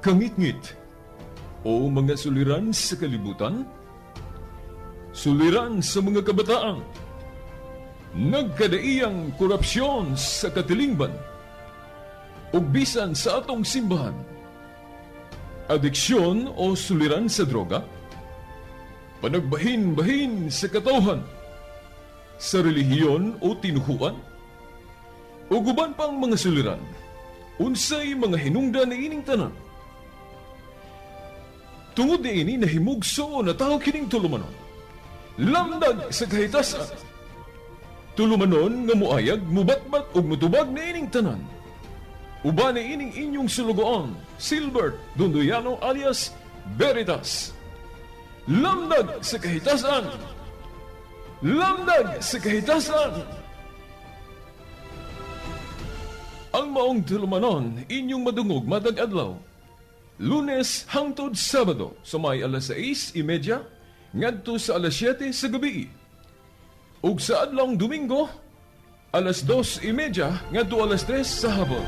Kangitngit o mga suliran sa kalibutan, suliran sa mga kabataan, nagkadaiyang korupsyon sa katilingban, ug bisan sa atong simbahan, adiksyon o suliran sa droga, panagbahin-bahin sa katawhan, sa relihiyon o tinuhuan, ug uban pang mga suliran, unsay mga hinungdan niining tanan. Tungod niini nahimugso na tao kining tulumanon. Lamdag sa kahitasan. Tulumanon nga muayag, mubatbat ug mutubag niining tanan. Uban niining inyong sulugoon, Silbert Dondoyano alias Veritas. Lamdag sa kahitasan. Lamdag sa kahitasan. Ang maong tulumanon inyong madungog matag adlaw. Lunes hangtod Sabado sa may alas 6:30 ngadto sa alas 7 sa gabi. Ug sa adlawng Domingo alas 2:30 ngadto alas 3 sa hapon.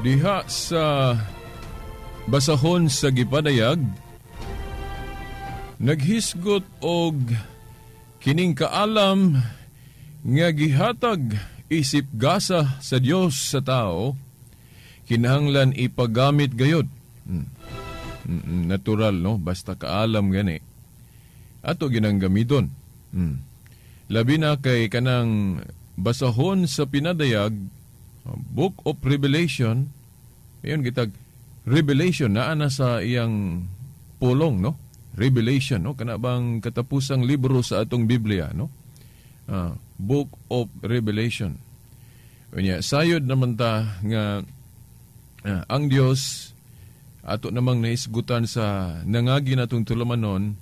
Diha sa basahon sa gipadayag, naghisgot og kining kaalam nga gihatag isip gasa sa Dios sa tao, kinahanglan ipagamit gayod. Natural, no? Basta kaalam gani ato ginang gamiton. Labi na kay kanang basahon sa pinadayag, Book of Revelation, ayun kitag Revelation naa na sa iyang pulong, no? Revelation, no? Kana bang katapusang libro sa atong Biblia, no? Book of Revelation. Unya sayod naman ta nga ang Dios ato namang nahisgutan sa nangagi natong tulumanon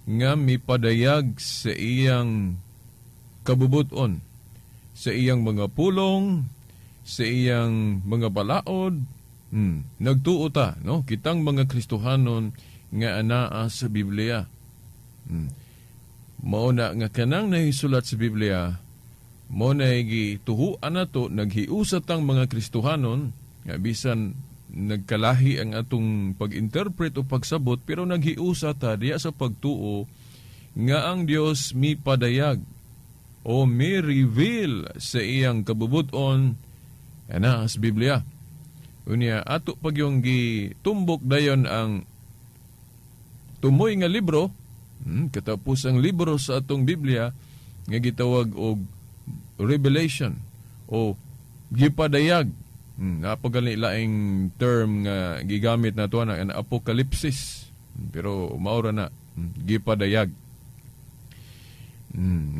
nga mipadayag sa iyang kabubuton, sa iyang mga pulong, sa iyang mga balaod. Nagtuo ta, no? Kitang mga Kristohanon nga anaa sa Biblia. Mao na nga kanang nahisulat sa Biblia, mao na gituhuan nato, naghiusat ang mga Kristohanon nga bisan nagkalahi ang atong pag-interpret o pagsabot, pero naghiusa ta diya sa pagtuo nga ang Dios mipadayag o mi-reveal sa iyang kabubuton ana sa Biblia. Unya ato pag yung gitumbok dayon ang tumoy nga libro, katapos ang libro sa atong Biblia nga gitawag og Revelation o gipadayag. Napagali laing term nga gigamit nato ana ang apokalipsis, pero maura na gipadayag.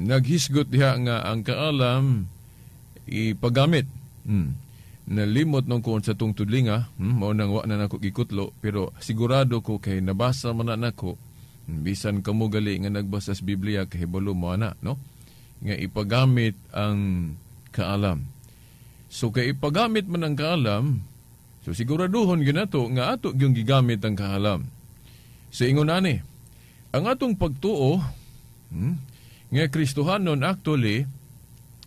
Naghisgot diha nga ang kaalam ipagamit. Nalimot nung kuon sa tong tudlinga, mao nang wa na nako gikutlo, pero sigurado ko kay nabasa man na nako, bisan kamo gali nga nagbasa sa Biblia kay hibalo mo ana, no? Nga ipagamit ang kaalam. So kay ipagamit man ang kaalam, so siguraduhon gyud nato nga ato gyud gigamit ang kaalam. So ingon ani, ang atong pagtuo nga Kristohanon actually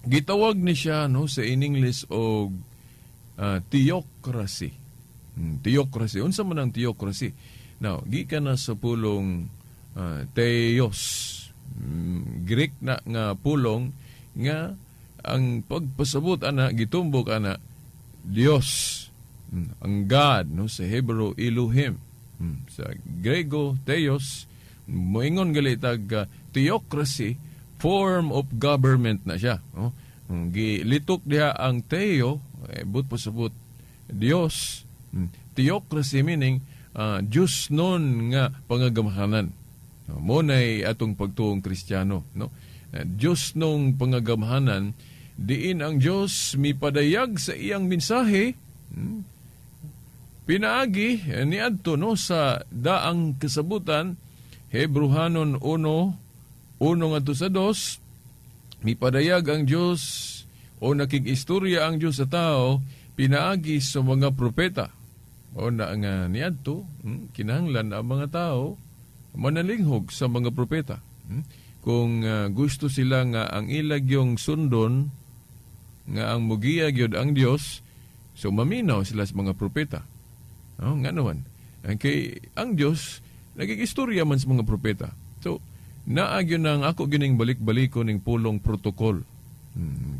gitawag ni siya, no, sa in English og theocracy. Theocracy. Unsa man ang theocracy? Now, gikan na sa pulong theos. Greek na nga pulong nga ang pagpasabot ana gitumbok ana Dios. Ang God, no, sa Hebrew Elohim. Sa Grego theos, moingon gali tag theocracy, form of government na siya, no? Gilitok diha ang theo, but pasabot Dios. Theocracy meaning Diyos nun nga pangagamhanan. No, mo na'y atong pagtuong Kristiyano, no? Diyos nung pangagamhanan, diin ang Diyos mipadayag sa iyang mensahe, pinaagi niadto, no, sa daang kasabutan, Hebrehanon 1:1-2, mipadayag ang Diyos o nakig-istorya ang Diyos sa tao pinaagi sa mga propeta. O na nga niadto, kinahanglan ang mga tao manalinghog sa mga propeta. Kung gusto sila nga ang ilag yung sundon, nga ang mugiya gyud ang Dios, so maminaw sila sa mga propeta. No, nga naman. Kay ang Dios nagigistorya man sa mga propeta. So naa gyud nang ako gining balik-baliko ning pulong protokol.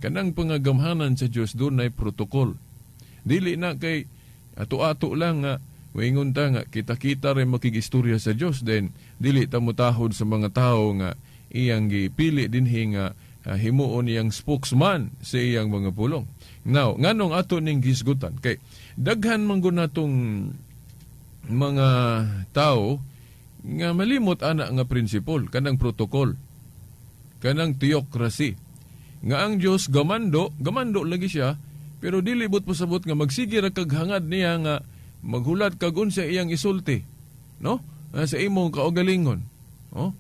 Kanang pangagamhanan sa Dios dunay protokol. Dili na kay ato-ato lang nga moingon ta nga kita-kita rin makigistorya sa Dios, then dili ta motahod sa mga tawo nga iyang gipili dinhi nga himuon iyang spokesman sa iyang mga pulong. Now, nganong ato ning gisgutan? Kay daghan man gud natong mga tao nga malimot ana nga prinsipol, kanang protokol, kanang theocracy. Nga ang Dios gamando, gamando lagi siya, pero dili but pasabot nga magsige ra kag hangad niya nga maghulat kag unsa iyang isulti, no? Sa imong kaugalingon. Oh?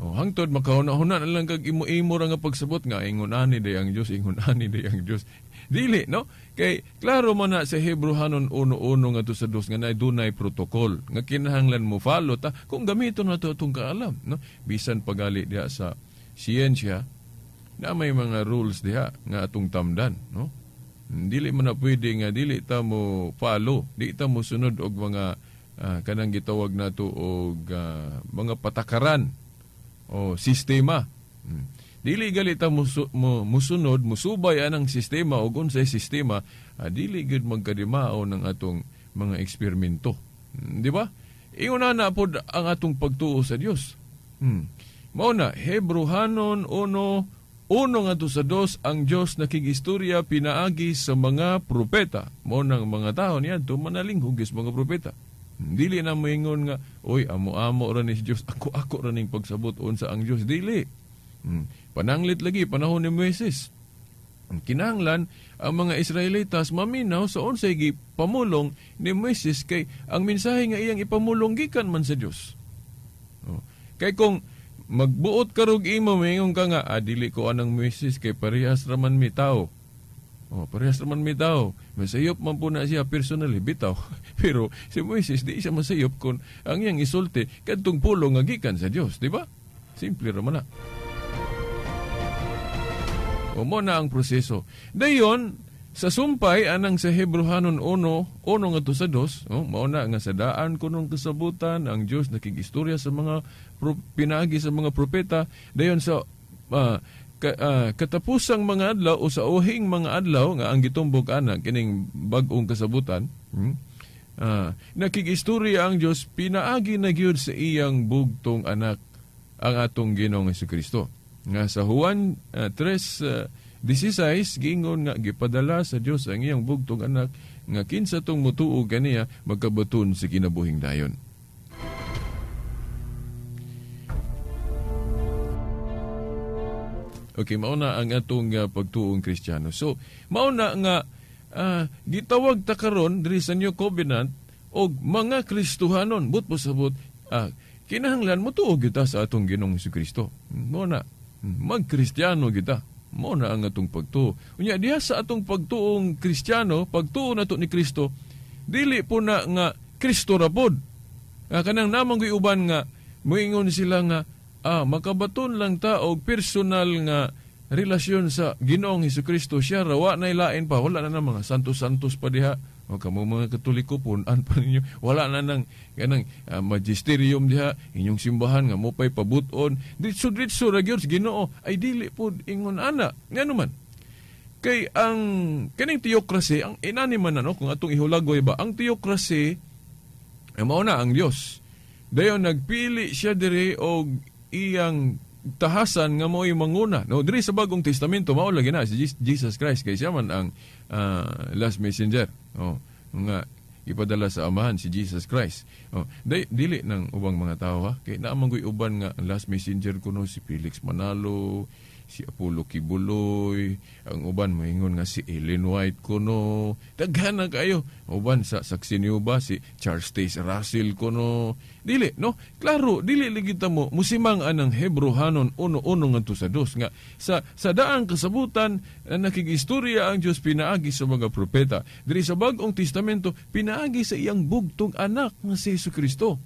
Oh, hangtod makahuna-huna na lang kag imo-imo ra nga pagsabot nga ingon ani day ang Dios, ingon ani day ang Dios. Dili, no? Kay klaro man na sa Hebrehanon 1:1-2 nga nay dunay protokol nga kinahanglan mo follow ta kung gamiton nato atong kaalam, no? Bisan pagali diha sa siyensya na may mga rules diha nga atong tamdan, no? Dili man na pwede nga dili ta mo follow, di ta mo sunod og mga kanang gitawag nato og mga patakaran o sistema. Dili gali ta musunod, musubay anang sistema o unsay sistema, dili gyud magkadimao ng atong mga eksperimento. Di ba? Ingon na pod ang atong pagtuo sa Dios. Mao na Hebrehanon 1:1-2, ang Dios nakigistorya pinaagi sa mga propeta. Mao nang mga tao niadto manalinghog sa mga propeta. Dili na moingon nga, oy, amo-amo ra ni Dios, ako-ako ra ning pagsabot unsa ang Dios. Dili. Pananglit lagi panahon ni Moises. Kinahanglan ang mga Israelitas maminaw sa unsay gipamulong ni Moises kay ang mensahe nga iyang ipamulong gikan man sa Dios. Oh. Kay kung magbuot karog imo moingon ka nga, dili ko anang Moises kay parehas ra man mi tawo. Oh, parehas ra man mi tawo. Masayop man po na siya personally bitaw. Pero si Moises di siya masayop kun ang iyang isulti kadtong pulong nga gikan sa Dios, di ba? Simple ra man na. O mo na ang proseso. Dayon sa sumpay anang sa Hebrehanon 1:1-2, oh, mao na nga sa daan kunong kasabutan ang Dios nakigistorya sa mga pinaagi sa mga propeta. Dayon sa katapusang mga adlaw o sa uhing mga adlaw nga ang gitumbok ana kining bag-ong kasabutan, nakigistorya ang Dios pinaagi na gyud sa iyang bugtong anak ang atong Ginoong Hesukristo. Nga sa Juan 3:16 giingon nga gipadala sa Dios ang iyang bugtong anak nga kinsa tong motuo kaniya magkabaton sa kinabuhing dayon. Okay, mao na ang atong pagtuong Kristiyano. So, mao na nga gitawag ta karon diri sa New Covenant og mga Kristohanon, but pasabot kinahanglan motuo kita sa atong Ginoong Hesukristo. Mao na magkristiyano kita. Mao na ang atong pagtuo. Unya diha sa atong pagtuong Kristiyano, pagtuo nato ni Kristo, dili po na nga Kristo ra pod. Kanang namang uban nga moingon sila nga makabaton lang ta og personal nga relasyon sa Ginoong Hesukristo, siya ra wa nay lain pa, wala na nang mga santos-santos pa diha. O kamo mga Katoliko pun-an pa ninyo, wala na nang kanang magisterium diha inyong simbahan nga mo pay pabuton. Ditso-ditso ra gyud sa Ginoo, ay dili pud ingon ana. Ngano man? Kay ang kaning theocracy, ang inani man ano, kung atong ihulagoy ba, ang theocracy ay mao na ang Dios. Dayon nagpili siya diri og iyang tahasan nga mo'y manguna. No, diri sa Bagong Testamento mao lagi na si Jesus Christ kay siya man ang last messenger. Oh, nga ipadala sa Amahan si Jesus Christ. Oh, dili nang ubang mga tawo ha. Kay naa man goy uban nga ang last messenger kuno si Felix Manalo, si Apollo Kibuloy, ang uban moingon nga si Ellen White kuno. Daghan na kayo. Uban sa saksi niyo ba si Charles Taze Russell kuno. Dili, no? Klaro, dili lagi ta mo musimang anang Hebrohanon 1:1 ngadto sa 2 nga sa daang kasabutan nakigistorya ang Dios pinaagi sa mga propeta. Diri sa Bag-ong Testamento pinaagi sa iyang bugtong anak nga si Jesucristo.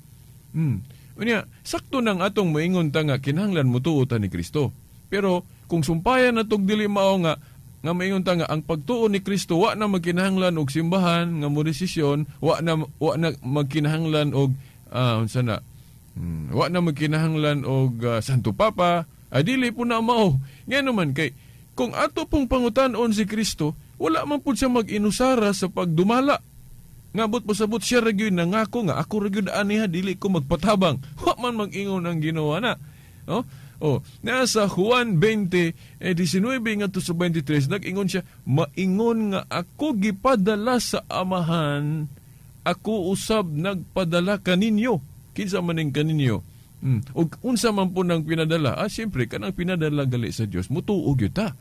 Unya, sakto nang atong moingon ta nga kinahanglan motuo ta ni Kristo. Pero kung sumpayan natog dili mao nga maingon ta nga ang pagtuo ni Kristo wa na magkinahanglan og simbahan nga mo desisyon, wa na magkinahanglan og unsa na, wa na magkinahanglan og Santo Papa, ay dili po na mao. Ngano man kay kung ato pong pangutan-on si Kristo, wala man pud siya mag-inusara sa pagdumala. Ngabot pasabot siya ra gyud nangako nga ako ra gyud aniha, dili ko magpatabang. Wa man mag-ingon ang Ginoo na. No? Oh, nasa Juan 20, 19 ngadto sa 23, nag-ingon siya, maingon nga ako gipadala sa Amahan, ako usab nagpadala kaninyo. Kinsa man ning kaninyo? Og unsa man po nang pinadala? Siyempre, kanang pinadala gali sa Dios, mutuo gyud ta.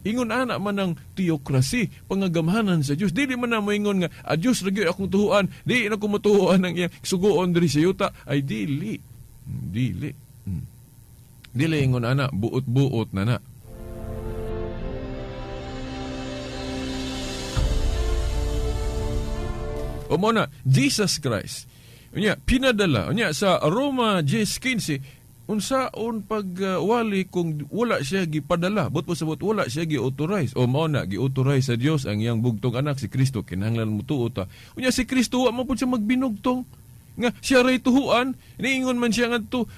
Ingon ana man ang theocracy, pangagamhanan sa Dios. Dili man na moingon nga, a Dios ra gyud akong tuhuan, di na ko motuhuan ang iyang sugoon diri sa yuta. Ay dili. Dili. Dili ingon ana, buot-buot na na. O mo na, Jesus Christ. Unya, pinadala. Unya, sa Roma 10:15, unsaon pagwali kung wala siya gipadala, but pasabot wala siya gi-authorize. O mao na, gi-authorize sa Dios ang iyang bugtong anak si Kristo, kinahanglan mo tuo ta. Unya si Kristo wa man pud siya magbinugtong nga siya ray tuhuan, niingon man siya ngadto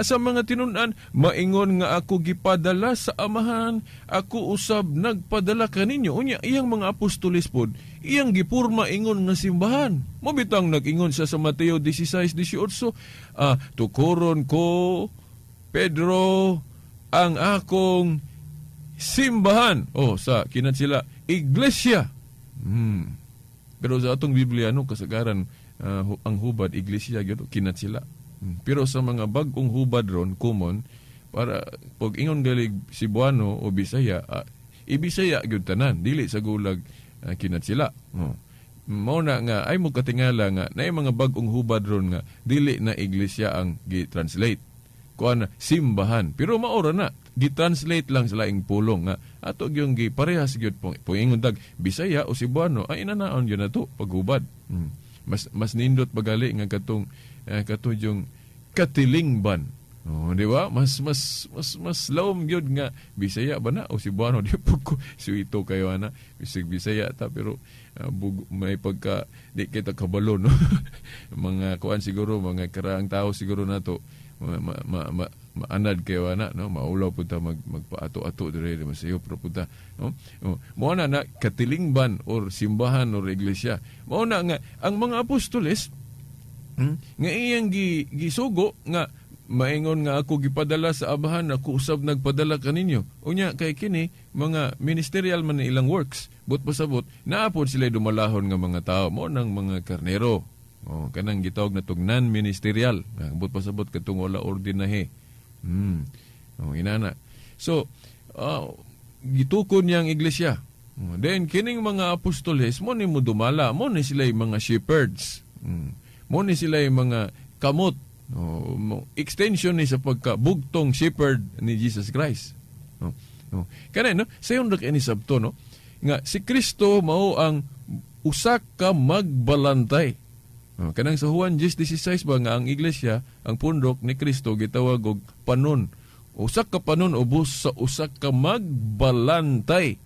sa mga tinun-an, maingon nga ako gipadala sa Amahan, ako usab nagpadala kaninyo. Unya iyang mga apostoles pod, iyang gipurma ingon nga simbahan. Mobitang nag-ingon siya sa Mateo 16:18, tukoron ko Pedro ang akong simbahan. Oh, sa kinat sila iglesia. Pero sa atong Biblia no, kasagaran ang hubad iglesia gyud kinat sila. Pero sa mga bag-ong hubad ron common para pag ingon galig Cebuano o Bisaya, ibisaya gyud tanan, dili sa gulag kinat sila. Oh. Mao na nga ay mo katingala nga naay mga bag-ong hubad ron nga dili na iglesia ang gi-translate. Kuan simbahan. Pero maora na gi-translate lang sa laing pulong nga ato gyud gi parehas gyud pong ingon tag Bisaya o Cebuano ay inanaon gyud nato paghubad. Mas nindot pagali nga katong katong katilingban. Oh, di ba? Mas lawom gyud nga Bisaya ba na o Cebuano, di po ko suito kayo ana. Bisag Bisaya ta pero may pagka di kita kabalo no. Mga kuan siguro mga karaang tao siguro nato maanad kayo ana no, maulaw pud ta magpaato-ato dire masayo pro pud ta no. Oh, mao na katilingban or simbahan or iglesia. Mao na nga ang mga apostoles nga iyang gisugo nga maingon nga ako gipadala sa Amahan, ako usab nagpadala kaninyo. Unya kay kini mga ministerial man ilang works, but pasabot naa pod sila dumalahon nga mga tao mo nang mga karnero. Oh, kanang gitawag na tong non-ministerial. But pasabot katong wala ordinahe. Oh, inana. So, gitukon niyang iglesia. Then kining mga apostoles mo ni mo dumala, mo ni sila yung mga shepherds. Mo ni sila yung mga kamot. Oh, extension ni sa pagkabugtong shepherd ni Jesus Christ. Oh, oh. Kanay no, sayon ra kay ni sabto no, nga si Kristo mao ang usa ka magbalantay. Oh, kanang sa Juan 10:16 ba nga ang iglesia, ang pundok ni Kristo gitawag og panon Usa ka panon ubos sa usa ka magbalantay.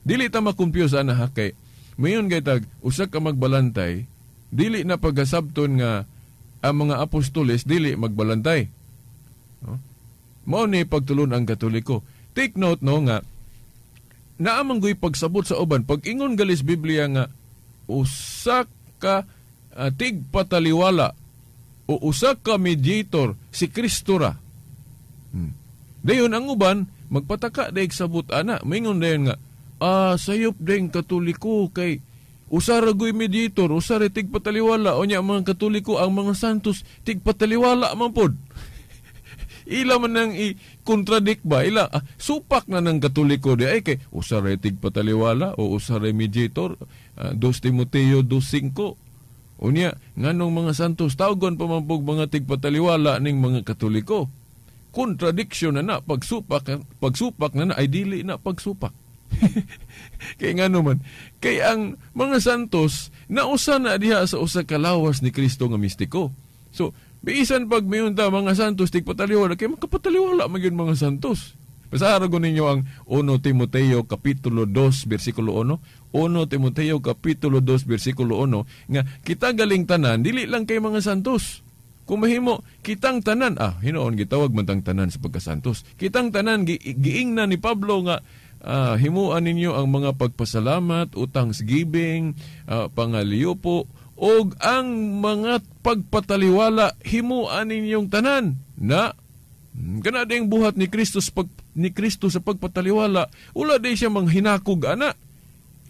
Dili ta ma-confuse ana ha, kay mayon kay tag usa ka magbalantay, dili na pagkasabton nga ang mga apostoles dili magbalantay. No? Mao ni pagtulon ang Katoliko. Take note, no, nga naamang goy pagsabot sa uban pag ingon galis Biblia nga usa ka tigpataliwala o usa ka mediator si Kristo ra. Dayon ang uban magpataka daig sabot ana, maingon dayon nga sayop dayong Katoliko kay usa ra goy mediator, usa ra tigpataliwala, unya ang mga Katoliko, ang mga santos tigpataliwala man pod. Ila man nang i-contradict ba? Ila, supak na ng Katoliko di ay kay usa ra tigpataliwala o usa ra mediator, 2 Timoteo 2:5. Unya nganong mga santos tawgon pa man pug mga tigpataliwala ning mga Katoliko. Contradiction na na, pagsupak na na, ay dili na pagsupak. Kay ngano man, kay ang mga santos nausa na diha sa usa ka lawas ni Kristo nga mistiko. So, bisan pag mayon ta mga santos tigpataliwala, kay makapataliwala man gyud mga santos. Basahan ko ninyo ang 1 Timoteo kapitulo 2 bersikulo 1. 1 Timoteo kapitulo 2 bersikulo 1 nga kita galing tanan dili lang kay mga santos. Kung mahimo kitang tanan, hinoon gitawag man tang tanan sa pagkasantos. Kitang tanan giingnan ni Pablo nga himuan ninyo ang mga pagpasalamat, thanksgiving, pangaliupo og ang mga pagpataliwala, himuan ninyong tanan na kana ding buhat ni Kristo ni Kristo sa pagpataliwala, wala day siya manghinakog ana.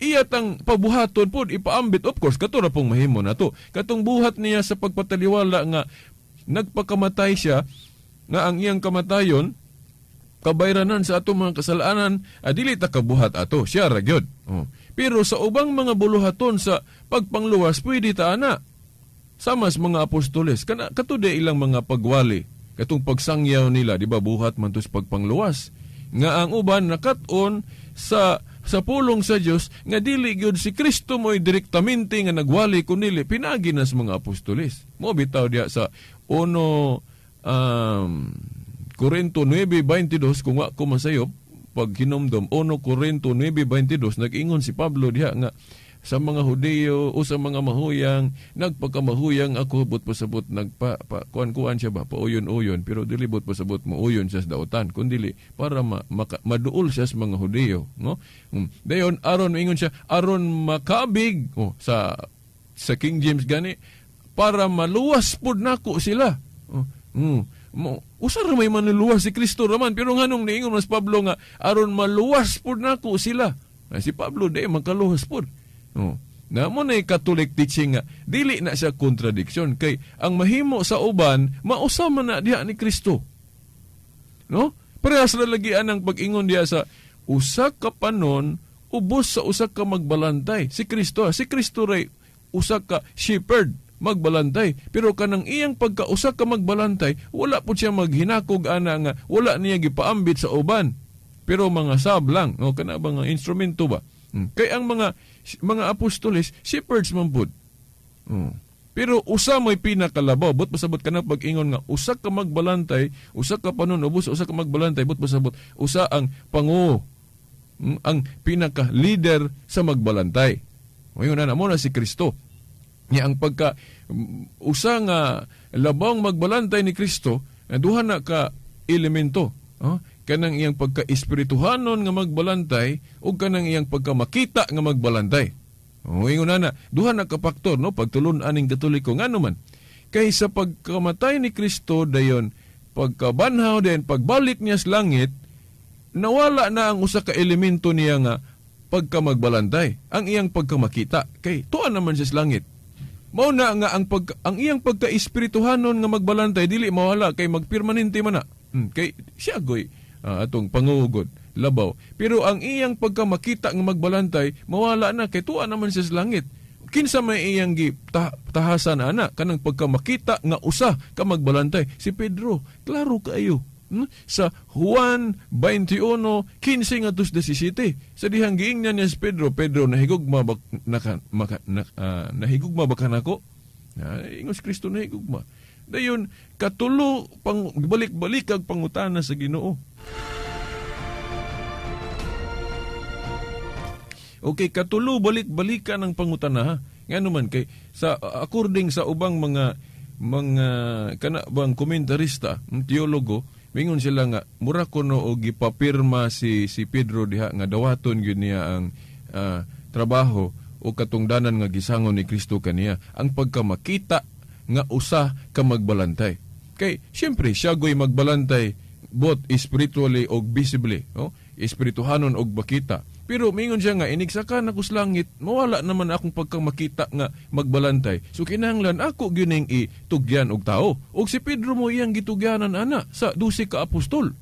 Iya tang pabuhaton pod ipaambit, of course kato ra pong mahimo nato. Katong buhat niya sa pagpataliwala nga nagpakamatay siya, nga ang iyang kamatayon kabayranan sa atong mga kasalanan, dili ta kabuhat ato, siya ra gyud. Oh. Pero sa ubang mga buluhaton sa pagpangluwas pwede ta ana. Sama sa mga apostoles, kana kato de ilang mga pagwali, katong pagsangyaw nila, di ba, buhat man to sa pagpangluwas. Nga ang uban nakat-on sa pulong sa Dios nga dili gyud si Kristo mo'y direktamente nga nagwali kunili pinagi na sa mga apostoles. Mo bitaw diha sa 1 Corinto 9:22, kung wa ko masayop pag hinumdom, 1 Corinto 9:22, nag-ingon si Pablo diha nga sa mga Hudeo o sa mga mahuyang, nagpagkamahuyang ako but pasabot nagpa pa, kuan-kuan siya ba, pauyon-uyon, pero dili but pasabot mauyon siya sa dautan, kundili para maduol siya sa mga Hudeo, no? Dayon aron ingon siya, aron makabig, oh, sa King James gani, para maluwas pud nako sila. Oh, usar may manuluwas si Kristo raman, pero nganong niingon mas Pablo nga aron maluwas pud nako sila. Ay, si Pablo di makaluwas pud. Oh. Na mo na Catholic teaching nga dili na siya contradiction kay ang mahimo sa uban mausa man na diha ni Kristo. No? Parehas ra lagi anang pag-ingon diha sa usa ka panon ubos sa usa ka magbalantay si Kristo. Si Kristo ray usa ka shepherd magbalantay, pero kanang iyang pagka usa ka magbalantay wala pud siya maghinakog ana nga wala niya gipaambit sa uban. Pero mga sab lang, no, kana ba nga instrumento ba? Kay ang mga apostoles, shepherds man pud. Pero usa may pinakalabaw, but pasabot ka na pag-ingon nga usa ka magbalantay, usa ka panon ubos, usa ka magbalantay, but pasabot usa ang pangu, ang pinaka-leader sa magbalantay. Ngayon na mo na si Kristo. Nya ang pagka usa nga labawng magbalantay ni Kristo, duha na ka elemento. Oh? Kanang iyang pagka-espirituhanon nga magbalantay o kanang iyang pagka-makita nga magbalantay. O ingon na, duha na ka faktor, no, pagtulon aning Katoliko. Ngano man, kay sa pagkamatay ni Kristo dayon, pagkabanhaw dayon, pagbalik niya sa langit, nawala na ang usa ka elemento niya nga pagkamagbalantay, ang iyang pagkamakita. Kay tuan naman siya sa langit. Mao na nga ang iyang pagka-espirituhanon nga magbalantay dili mawala kay magpermanente man na. Kay siya goy atong pangugod labaw. Pero ang iyang pagkamakita nga magbalantay mawala na kay tuwa naman siya sa langit. Kinsa may iyang tahasan ana kanang pagkamakita nga usa ka magbalantay? Si Pedro, klaro kaayo. Sa Juan 21:15 ngadto 17, sa dihang giingnan niya si Pedro, Pedro, nahigugma ba nahigugma ba kanako? Ingon si Kristo, nahigugma. Dayon katulo pang balik-balik ang pangutana sa Ginoo. Okay, katulo balik-balikan ang pangutana ha. Ngano man kay sa according sa ubang mga kana bang komentarista, teologo, mingon sila nga mura kuno og gipapirma si Pedro diha nga dawaton gyud niya ang trabaho o katungdanan nga gisangon ni Kristo kaniya, ang pagkamakita nga usa ka magbalantay. Kay siyempre siya goy magbalantay both spiritually og visibly, oh, espirituhanon og makita. Pero mingon siya nga inigsaka na kus langit, mawala naman akong pagkamakita nga magbalantay. So kinahanglan ako gyud itugyan og tao. Og si Pedro mo iyang gitugyanan ana sa 12 ka apostol.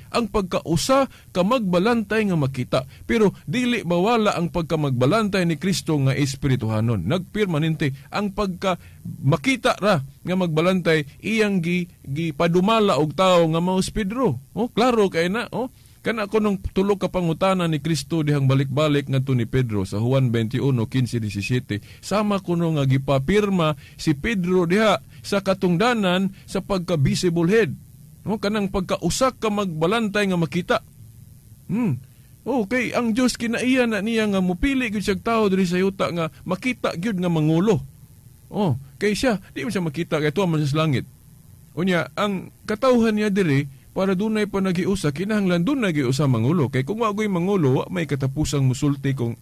Ang pagkausa ka magbalantay nga makita. Pero dili mawala ang pagkamagbalantay ni Kristo nga espirituhanon. Nagpermanente ang pagka makita ra nga magbalantay iyang gipadumala og tao nga mao si Pedro. Oh, klaro kay na, oh. Kana ko nung tulo ka pangutana ni Kristo dihang balik-balik ngadto ni Pedro sa Juan 21:15-17, sama kuno nga gipapirma si Pedro diha sa katungdanan sa pagka-visible head. No, kanang pagkausak ka magbalantay nga makita. Okay, ang Dios kinaiya na niya nga mupili gyud siyag tawo diri sa yuta nga makita gyud nga mangulo. Oh, kay siya di man siya makita kay tuwa man siya sa langit. Unya, ang katawhan niya diri para dunay pa nagiusa, kinahanglan dunay giusa mangulo. Kay kung wagoy mangulo, wa may katapusang musulti kung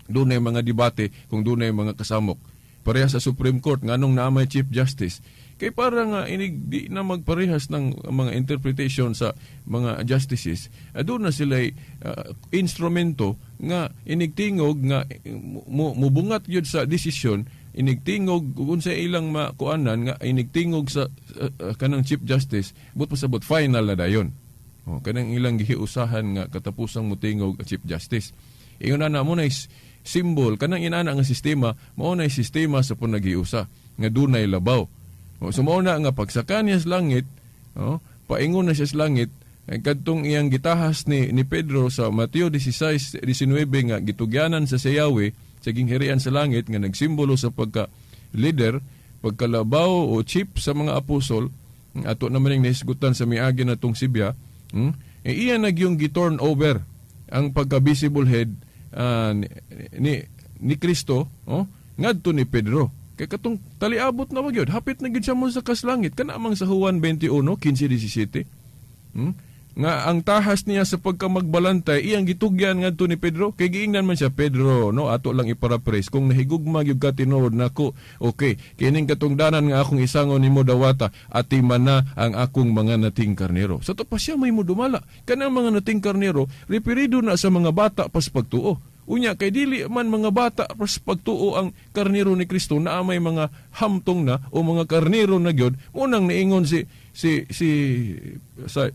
dunay mga debate, kung dunay mga kasamok. Pareha sa Supreme Court, nganong naa may Chief Justice. Kay para nga inig di na magparehas ng mga interpretation sa mga justices, doon na sila'y instrumento nga inigtingog nga mubungat yun sa desisyon, inigtingog kung sa ilang makuanan nga inigtingog sa kanang Chief Justice, but pasabot final na dayon. O, kanang ilang gihiusahan nga katapusang mutingog ang Chief Justice. Ingon na mo na symbol kanang inana nga sistema, mao na sistema sa panagiusa nga dunay labaw. O, so mao na nga pagsaka niya sa langit, o, paingon na siya sa langit, kadtong iyang gitahas ni Pedro sa Mateo 16:19 nga gitugyanan sa Sayawe sa gingharian sa langit nga nagsimbolo sa pagka-leader, pagkalabaw o chief sa mga apostol, ato naman yung nahisgutan sa miagi na tong Sibya, iyan nagyong giturn over ang pagka-visible head ni Kristo, oh, ngadto ni Pedro. Kay katong taliabot na magyud, hapit na gyud siya mo sa kaslangit kana mang sa Juan 21:15-17. Nga ang tahas niya sa pagkamagbalantay iyang gitugyan ngadto ni Pedro. Kay giingnan man siya, Pedro, no, ato lang iparaphrase, kung nahigugma gyud ka tinuod nako, okay, kining katungdanan nga akong isangon nimo dawata, atiman na ang akong mga nating karnero. Sa to pa siya may mudumala kanang mga nating karnero, referido na sa mga bata pas pagtuo. Unya kay dili man mga bata pas pagtuo ang karnero ni Kristo, naa may mga hamtong na o mga karnero na gyud. Munang niingon si si si sa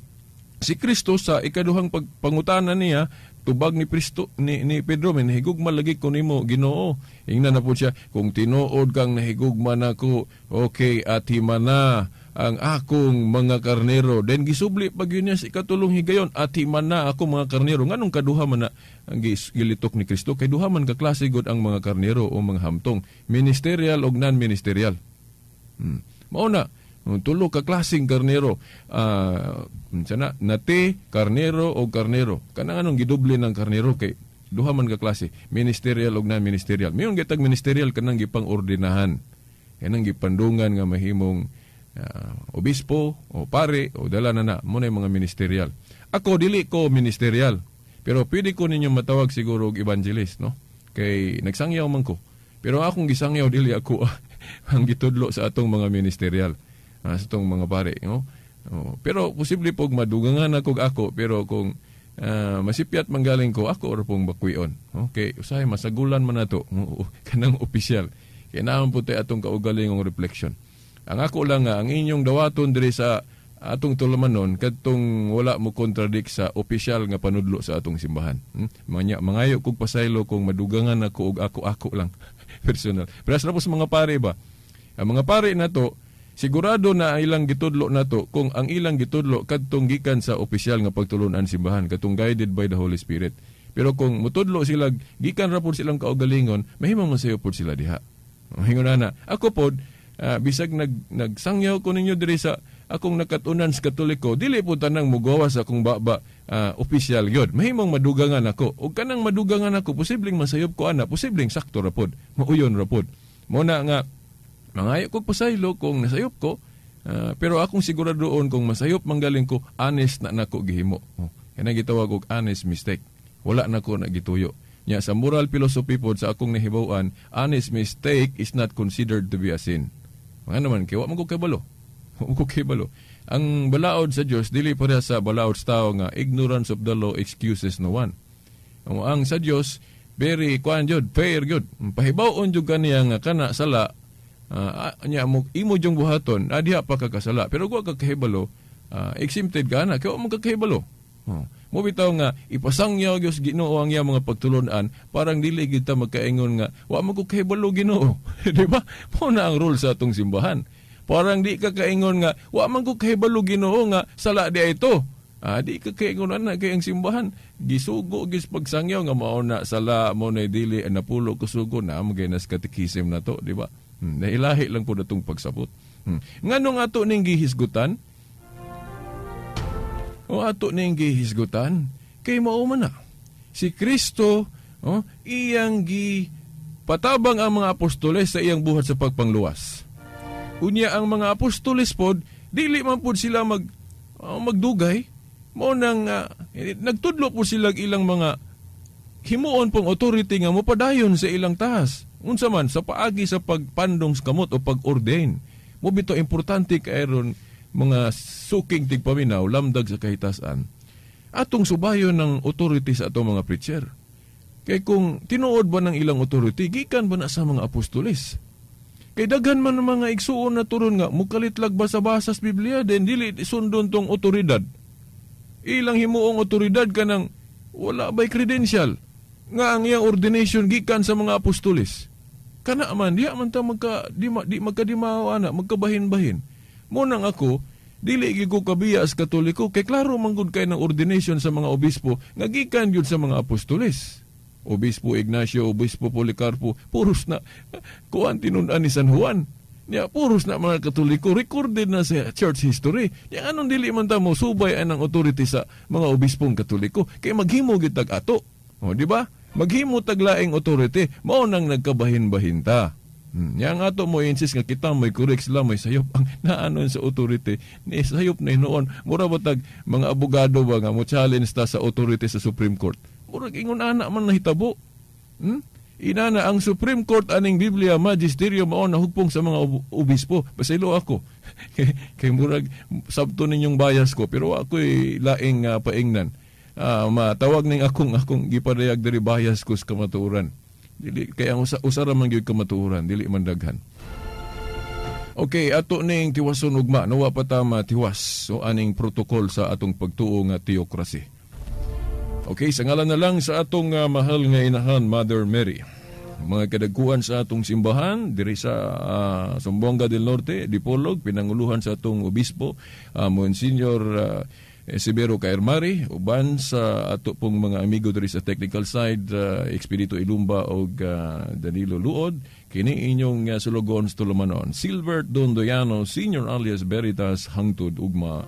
si Kristo sa ikaduhang pangutana niya, tubag ni Kristo ni Pedro, may nahigugma lagi ko nimo Ginoo. Ingnan na po siya, kung tinuod kang nahigugma nako, okay, atiman na ang akong mga karnero. Then gisubli pag yun niya sa ikatulong higayon, atiman na ako mga karnero. Nganong kaduha man na ang gilitok ni Kristo? Kay duha man kaklase gud ang mga karnero o mga hamtong, ministerial o non-ministerial. Mao na tulo ka klaseng karnero, sana nate, karnero o karnero. Kanang anong gidoble ng karnero kay duha man ka klase, ministerial og non-ministerial. Mayon gitag ministerial kanang gipang-ordinahan, kanang gipandungan nga mahimong obispo o pare o dala na na mo na yung mga ministerial. Ako dili ko ministerial, pero pwede ko ninyo matawag siguro og evangelist, no? Kay nagsangyaw man ko. Pero akong gisangyaw dili ako ang gitudlo sa atong mga ministerial, sa atong mga pare, no? Oh, pero posible pog madugangan ako ako, pero kung masipyat manggaling ko ako or pong bakwion. Okay, usahay masagulan man nato kanang opisyal. Kay naman po tay atong kaugalingong reflection. Ang ako lang nga ang inyong dawaton diri sa atong tulumanon kadtong wala mo contradict sa opisyal nga panudlo sa atong simbahan. Mangayo kog pasaylo kung madugangan ako og ako lang personal. Pero sa mga pare ba? Ang mga pare nato sigurado na ang ilang gitudlo nato kung ang ilang gitudlo kadtong gikan sa opisyal nga pagtulunan simbahan, katong guided by the Holy Spirit. Pero kung mutudlo sila gikan ra pud silang kaugalingon, mahimo man sayo pud sila diha. Hingon na ako pod Bisag nagsangyaw ko ninyo diri sa akong nakatunan sa Katoliko, dili po tanang mugawas akong baba opisyal gyud. Mahimong madugangan ako. Og kanang madugangan ako, posibleng masayop ko ana, posibleng sakto ra pod, mauyon ra pod. Mo na nga mangayo ko pasaylo kung nasayop ko, pero akong siguradoon kung masayop manggaling ko, honest na nako gihimo. Oh, kanang gitawag og honest mistake. Wala nako na gituyo. Nya sa moral philosophy pod sa akong nahibaw-an, honest mistake is not considered to be a sin. Mga naman kay wa man ko kabalo. Wa ko kabalo. Ang balaod sa Dios dili pareha sa balaod sa tao nga ignorance of the law excuses no one. Ang sa Dios very kuan jud, fair jud. Pahibaw-on jud kaniya nga kana sala, nya mo imo jung buhaton, diha pa ka kasala. Pero wa ka kahibalo, exempted ka na kay wa man ka kahibalo. Oh. Mo bitaw nga ipasangyaw gyud sa Ginoo ang iyang mga pagtulon-an, parang dili gyud ta magkaingon nga wa man ko kahibalo Ginoo. Di ba? Mo na ang rule sa atong simbahan. Parang di ka kaingon nga wa man ko kahibalo Ginoo nga sala di ito. Di ka kaingon ana kay ang simbahan gisugo gyud pagsangyaw nga mao na sala mo na dili napulo ko sugo na mo nas katekisim na to, di ba? Nahilahi lang po datong pagsabot. Nganong ato ning gihisgutan? O ato ning gihisgutan kay mao man na si Kristo, oh, iyang gipatabang ang mga apostoles sa iyang buhat sa pagpangluwas. Unya ang mga apostoles pod dili man pod sila magdugay, mao nang nagtudlo po sila ilang mga himuon pong authority nga mopadayon sa ilang tahas. Unsa man sa paagi sa pagpandong sa kamot o pag-ordain. Mo bitaw importante kay ron mga suking tigpaminaw lamdag sa kahitasan. Atong subayon ng authority sa atong mga preacher. Kay kung tinuod ba ng ilang authority, gikan ba na sa mga apostoles? Kay daghan man ng mga igsuon na turon nga mukalitlag basa-basa sa Biblia, then dili sundon tong otoridad. Ilang himuong otoridad kanang wala bay credential nga ang iyang ordination gikan sa mga apostoles. Kana man diha man ta di magkadimaw ana, magkabahin-bahin. Mo nang ako dili gyud ko kabiya as Katoliko kay klaro man gud kay ng ordination sa mga obispo nga gikan gyud sa mga apostoles. Obispo Ignacio, Obispo Policarpo, puros na kuan tinun-an ni San Juan. Nya puros na mga Katoliko, recorded na sa church history. Nya anong dili man ta mo subay anang authority sa mga obispong Katoliko kay maghimo gyud tag ato. O di ba? Maghimo tag laing authority, mao nang nagkabahin-bahin ta. Nya nga ato mo insist nga kita may correct sila may sayop ang naanon sa authority ni sayop na hinuon. Mura ba tag mga abogado ba nga mo challenge ta sa authority sa Supreme Court? Murag ingon ana man nahitabo. Inana ang Supreme Court aning Biblia Magisterium mao nahugpong sa mga obispo. Pasaylo ako. Kay murag sabto ninyong bias ko pero ako'y laing paingnan. Matawag ning akong gipadayag diri bias ko sa kamatuoran. Dili kay ang usara man gyud kamatuoran, dili man daghan. Okay, ato ning tiwason ugma, nawa pa ta matiwas so aning protocol sa atong pagtuo nga theocracy. Okay, sa ngalan na lang sa atong mahal nga inahan Mother Mary. Mga kadagkuan sa atong simbahan diri sa Zamboanga del Norte, Dipolog, pinanguluhan sa atong obispo Monsignor Severo Caermari, uban sa ato pong mga amigo diri sa technical side, Expedito Ilumba og Danilo Luod, kini inyong sulugon sa tulumanon, Silbert Dondoyano Senior alias Veritas, hangtod ugma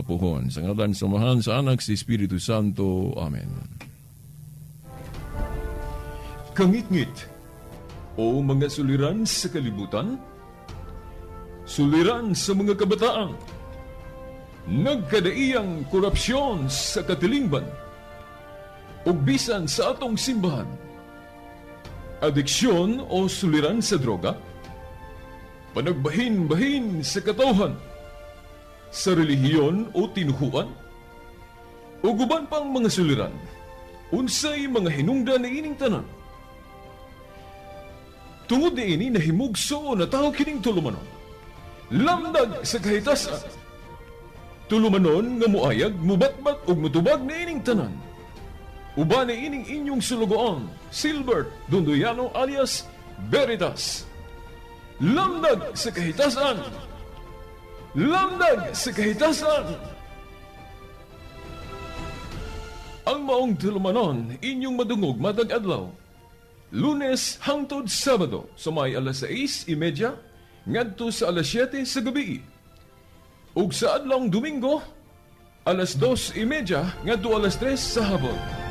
puhon. Sa ngalan sa Amahan, sa Anak, sa Espiritu Santo. Amen. Kangitngit o mga suliran sa kalibutan, suliran sa mga kabataan, nagkadaiyang korupsyon sa katilingban, ug bisan sa atong simbahan, adiksyon o suliran sa droga, panagbahin-bahin sa katawhan, sa relihiyon o tinuhuan, ug uban pang mga suliran, unsay mga hinungdan niining tanan. Tungod niini nahimugso o natawo kining tulumanon, lamdag sa kahitasan. Tulumanon nga muayag, mubatbat ug mutubag niining tanan. Uban niining inyong sulugoon, Silbert Dondoyano alias Veritas. Lamdag sa kahitasan. Lamdag sa kahitasan. Ang maong tulumanon inyong madungog matag adlaw. Lunes hangtod Sabado sa may alas 6:30, ngadto sa alas 7 sa gabi. Ug sa adlawng Domingo, alas 2:30 ngadto alas 3 sa hapon.